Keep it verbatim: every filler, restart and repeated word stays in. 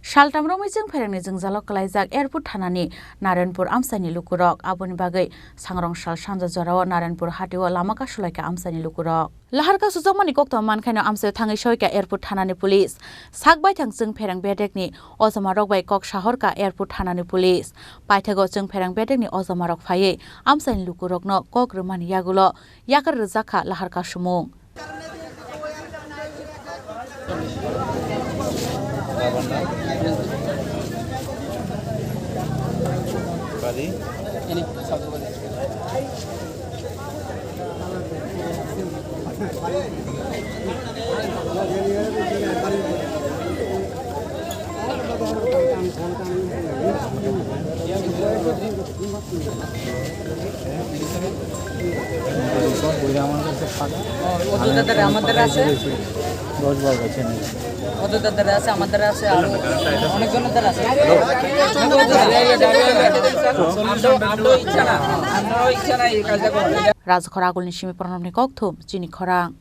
Saltam romwi Chwngpherangni jwngjalo kwlaijak Airport thanani Narenpur amchaini lukurok. Aboni bagwi sangrong sal sanja jorao Narenpur hatio lama kasulaikha amchaini lukurok. Lahar kasujokmani kokthoma mankhaino amchaio thangwi soikha Airport thanani police. Sak baithang Chwngpherang bedekni ojomarok bai kok sahorkha Airport thanani police. Paithago Chwngpherang bedekni ojomarok phaiwi amchaini lukurokno kok rwmani yagulo yakar rwjakha lahar kasumung. ও, ও তো দাদারা আমাদের আছে। দশ বারো বছর নেই। ও তো দাদারা আছে, আমাদের আছে, আরো অনেকজনের দাদা আছে। আমরাও, আমরাও ইচ্ছা না, আমরাও ইচ্ছা না এই কাজটা করতে। Rajkhor agulni simi Pranabni kokthum, chini khorang.